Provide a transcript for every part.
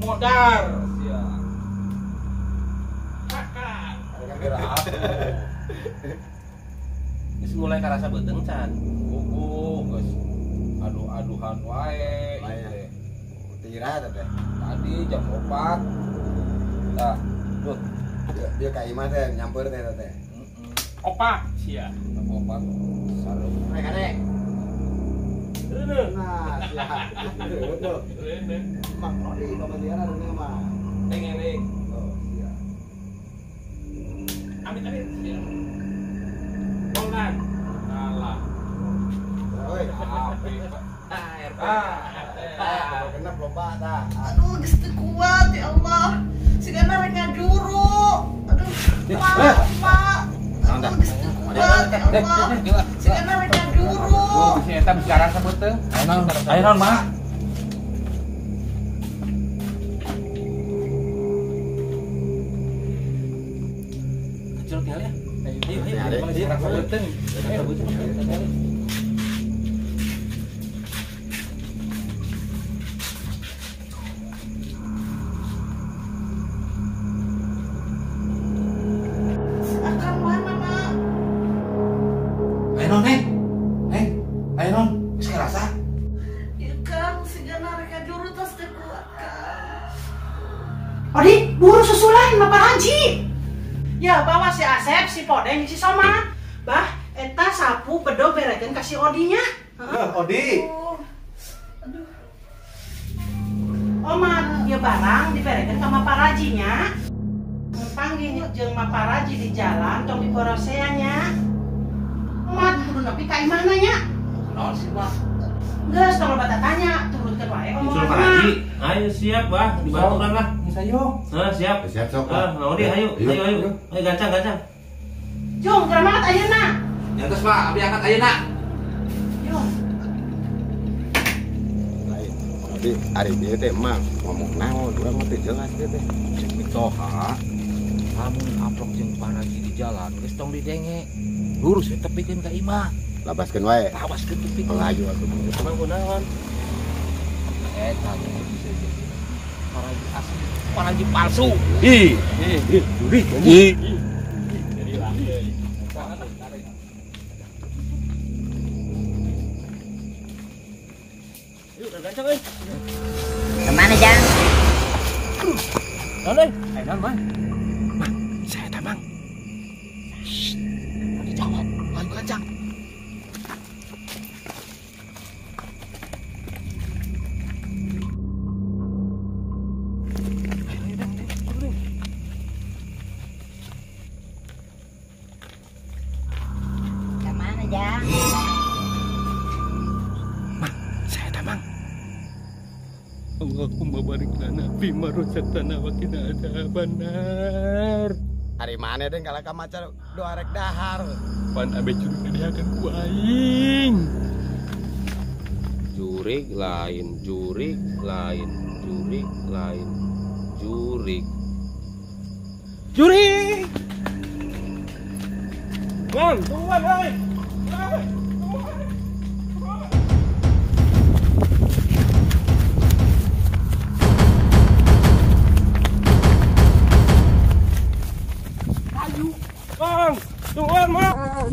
Modar sia. Makan. Geus mulai karasa beuteung can. Gugu geus adu-aduhan wae ieu teh. Tira teh. Tadi jam 4. Tah, duh. Dia ka imah teh nyamper teh teh. Opat sia. Opat. Sareng. Rek rek. Nah, sia. Tuh. Mang Odi pamadiana rene mah. Eling-eling. Oh, sia. Amit-amit sia. Bolan. Salah. Oi, Ah, kena loba tah. Aduh, geus teu kuat ya Allah. Sigana rek ngajuru. Aduh, Pak. Aduh, geus teu kuat ya Allah. Sigana rek ngajuru. Si eta bisa rasa beuteung. Ayo naon, Mak? Kecil tinggal ya. Ayo, ayo, ayo. Rasa beuteung. Rasa beuteung. Akang mana, Mak? Ayo naon, Neng? Neng, ayo naon? Geus karasa? Ieu Kang, sigana rek ngajuru tos teu kuat, Kang. Odi, buru susulan Bapak Haji. Ya, bawa si Asep, si Podeng, si Soma. Bah, eta sapu bedog berekeun ka si Odinya. Heh, Odi. Aduh. Omat, ya barang diberekeun ka Mapa Rajinya. Panggih jeung Mapa Raji di jalan tong diborosea nya. Omat kudu nepi ka imahna nya. Naon sih, Mak? Geus tong loba tanya, turutkeun wae Disuruh omongan Pak mah. Haji. Ayo siap, Bah, dibaturan lah. Geus ayo. Hah, siap. Siap sok. Ah, nah, Odi, ayo, ayo, ayo. Ayo gancang, gancang. Jung, keramat ayeuna. Ya geus, Pak, abdi angkat ayeuna. Jung. Lain. Odi, ari dieu teh mah ngomong naon urang mah teu jelas teh teh. Cek mitoha. Lamun aplok jeung paraji di jalan geus tong didenge. Lurus we tepikeun ka imah. Labaskeun wae. Labaskeun tepikeun. Laju atuh. Emang kunaon? Eta bisa jadi paraji asli, paraji palsu. Ih, ih, juri. Ih. Yuk, gancang euy. Kemana, Jang? Naon euy? Ayo naon, Mang? Mang, saya eta, Mang. Shh. Dijawab, ayo gancang. Ayo, ayo, Deng, Deng, ayo, Deng. Kemana, Jang? Mang, saya eta, Mang. Allahumma barik lana fima razaqtana wa qina adzabannar. Ari maneh deng kalah ka maca doa rek dahar. Pan abe curi dihakan ku aing. Jurik lain, jurik lain, jurik lain, jurik. Jurik. Bang, tungguan, woi. Bang, tungguan, Bang.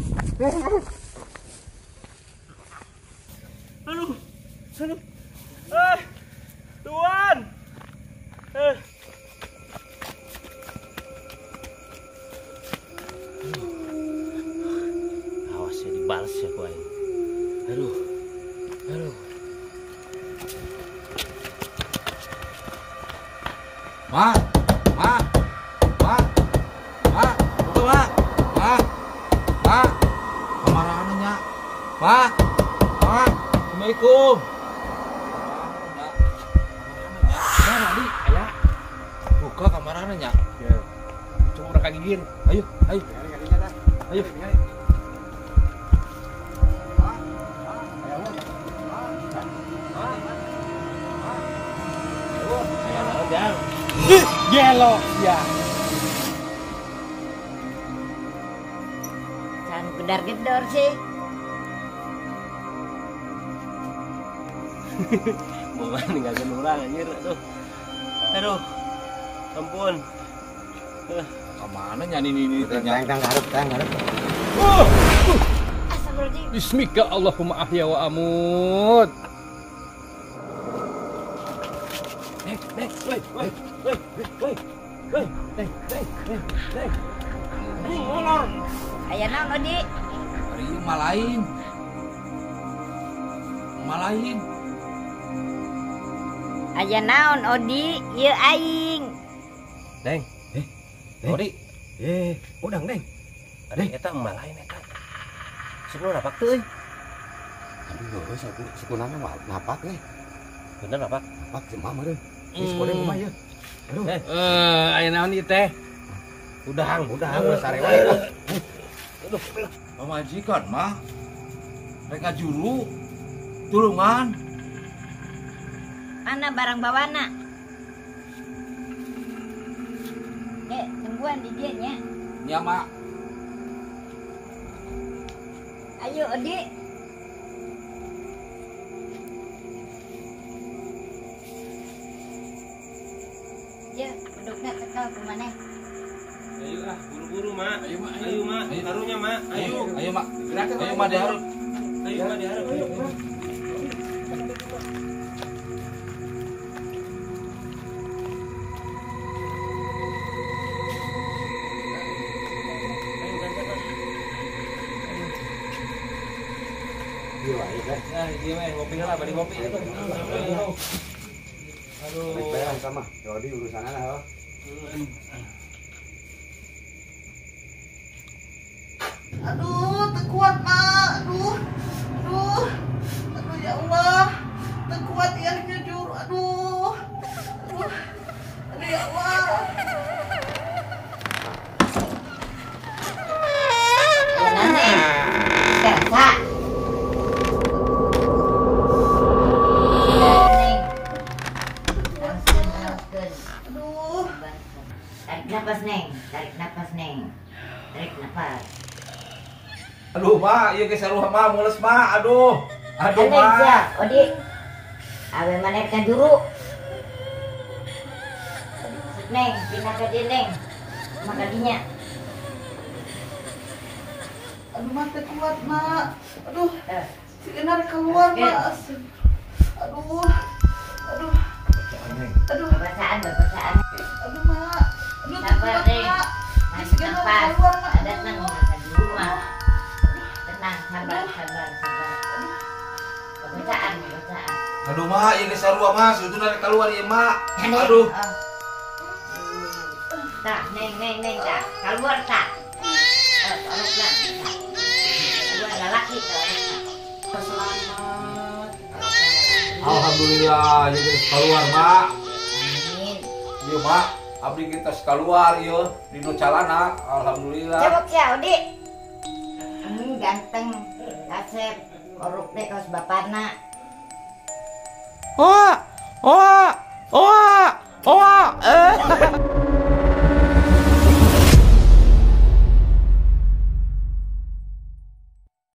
Aduh, aduh. Eh, tuan. Eh. Awas ya dibalas ya ku aing. Aduh. Aduh. Ma, ma, ma, ma, buka ma, ma, ma, kemarahan nya, ma, ma, assalamualaikum. Mana di, ayah, buka kemarahan nya. Coba urang ka gigir, ayo, ayo, ayo. Ayo naon, Jang? Ih, gelo ya. Jangan gedar-gedor sih. Bukan ninggalkeun urang anjir atuh. Aduh. Ampun. Kemana nyanyi ini tang tang garuk tang garuk. Bismika Allahumma ahya wa amut. Neng, neng, woi, woi, woi, woi, woi, neng, neng, neng, neng. Ini ngolor. Aya naon Odi? Ari malain. Malain. Aya naon Odi? Ieu aing. Neng, Odi. Udang neng. Ari eta malain eta. Suku napak teu euy. Aduh, heuh suku nama napak nih. Bener napak? Napak si mama deh. Ini sekolah mah ya. Aduh. Aya naon ieu teh? Udahang, udahang mah sare wae. Aduh, pamajikan mah. Rek juru tulungan. Mana barang bawana? Dek, tungguan di dieu nya. Nya, Mak. Ayo, Odi. Ya, bedukna tekel ku maneh. Ayo ah, buru-buru, Mak. Ayo, Mak. Ayo, Mak. Karunya, Mak. Ayo. Ayo, Mak. Ayo, Mak diharap. Ayo, Mak diharap. Ayo, Mak. Nah, iya mah ngopi lah, bari ngopi itu. Aduh. Baik sama. Jadi urusanna lah. Aduh, teu kuat, Mak. Aduh. Aduh. Aduh ya Allah. Teu kuat ya jujur. Aduh. Aduh. Aduh ya Allah. Kerasa. Aduh. Tarik napas, Neng. Tarik napas, Neng. Tarik napas. Aduh, Mak, ieu geus sarua Mak, mules Mak. Aduh. Aduh, Mak. Odi. Awe maneh ka juru. Neng, pindah ka dieu, Neng. Maka dinya. Aduh, Mak, teu kuat, Mak. Aduh. Sigana rek keluar, Mak. Aduh. Aduh. Aduh. Babasaan, babasaan. Aduh, Mak. Aduh, teu kuat, Mak. Sigana rek keluar, Mak. Ada tenang, ka juru, Mak. Tenang, sabar, sabar, sabar. Babasaan, babasaan. Aduh, Mak, ieu geus sarua, Mak. Seutuhna rek keluar ieu, Mak. Aduh. Tah, Neng, Neng, Neng, tah. Keluar tah. Orokna. Keluar lalaki tah. Selamat. Alhamdulillah, ieu geus keluar, Mak. Amin. Ieu, Mak, abdi kita keluar ieu dinu calana. Alhamdulillah. Cewek ya, Odi. Ganteng, kasep, orok deh kaos bapana. Oa, oa, oa, oa.